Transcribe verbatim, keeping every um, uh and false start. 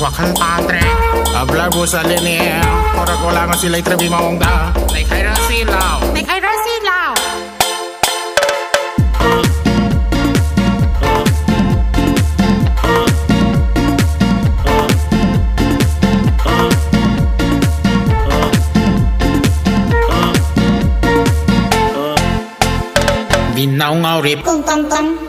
Wakhan tan tre. Abla bu sa le ni. Kora kola ngasi lai tre bi maung da. Nei khai ra si lau. Nei khai ra si lau. Di nau ngau rip. Tang tang tang.